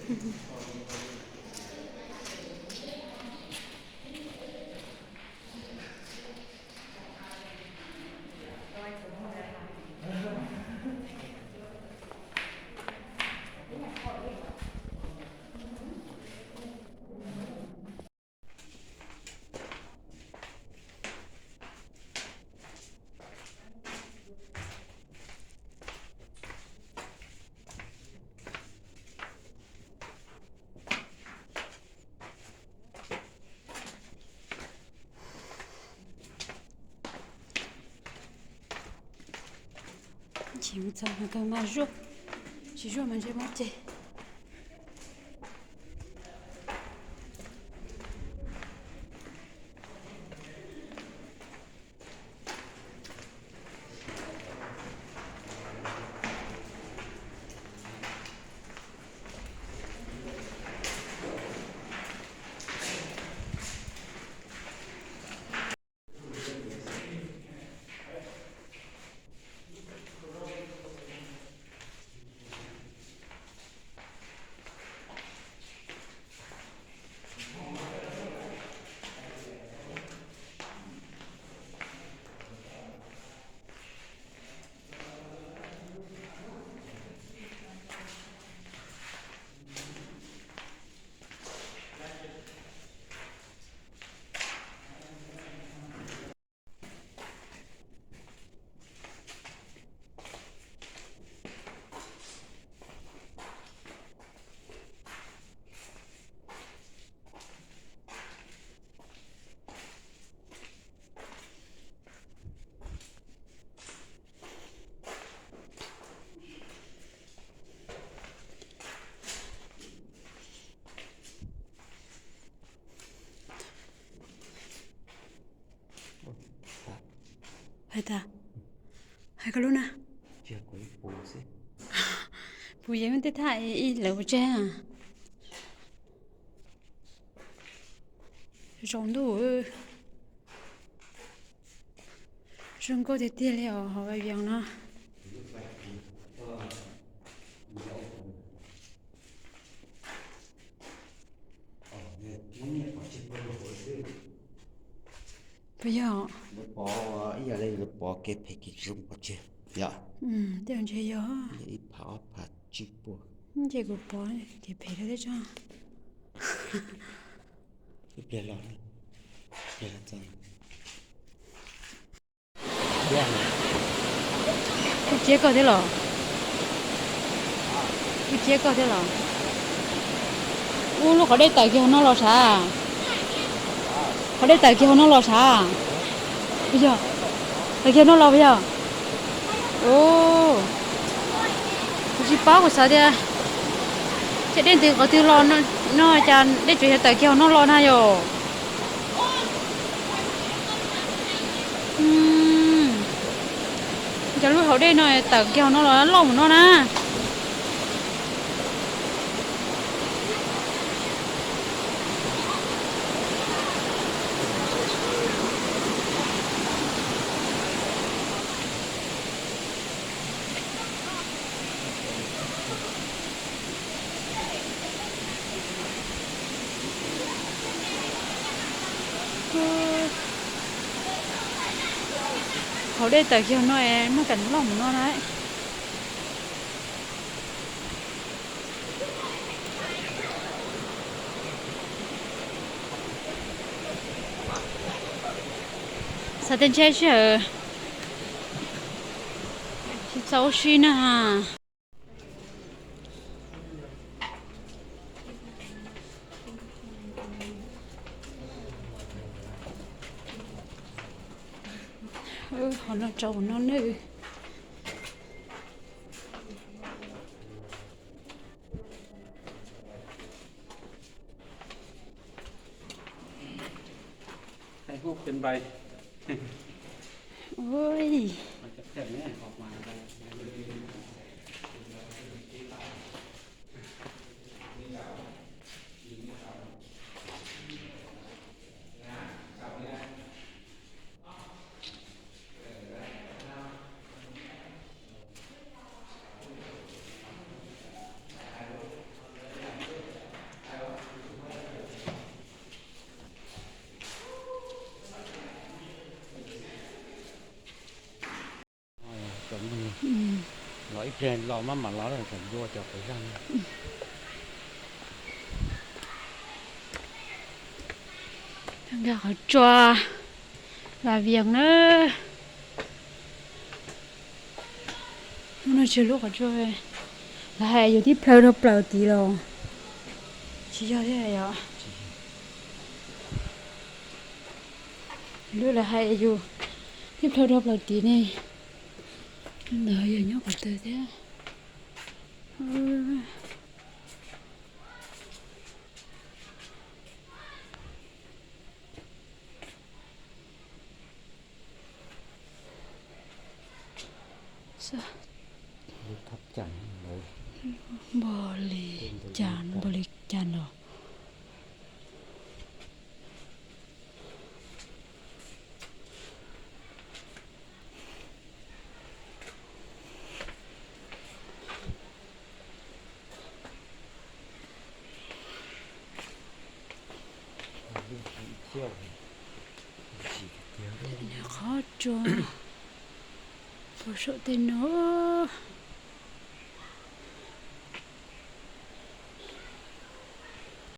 Tsis mus txog kawg mas zuaj, tsis zuaj mas ntshe muab ceg. Hais tas, hais koj lub na. Puv yeej tej thaj ib lawv ua tseg. Zoo ntuj, zoo nkauj tiag tiag li os hauv Vaj Vias no. Puas yog? Lawv pov ib yam li lawv pov kev phem kev zoo pov tseg yom. Tej ntshe yog ib phav ob phav tsib puas. Ntshe kuv pov kev phem rau tej tso. Ib pliag los, ib pliag los txog. Kuj ciab koj thiab los? Kuj ciab koj thiab los? Ub, lub qhov dej tawm kiag hauv no los sav? Qhov dej tawm kiag hauv no los sav? Puas yog? Tawm kiag hauv no los puas yog? Ub, kuv tsis paub, kuv xav tias tej dej ntws qhov twg los no, cas dej tseem yog tawm kiag hauv no los na yom? Cov lub hauv dej no tawm kiag hauv no los loj mus no na. Hauv dej tawm kiag no es muaj kam loj mus no na. Xav tias ntshai sij hawm tsis txaus ua si na. Qhov no tsaus no nawb. Los ib pliag los maj mam los, tseem ncua cov pawg zaj. Nkag qhov tsua Vam Vias na. Hnub no tsis lub qhov tsua, lawv hais yus tib plhaw rau plaws tid los tsis yog thiab yom. Lub lawv hais yus tib plhaw rau plaws tid ne, ntawd yog nyob qhov twg thiab. Npog li cas, npog li cas los. Qhov tsua puag saum tej no.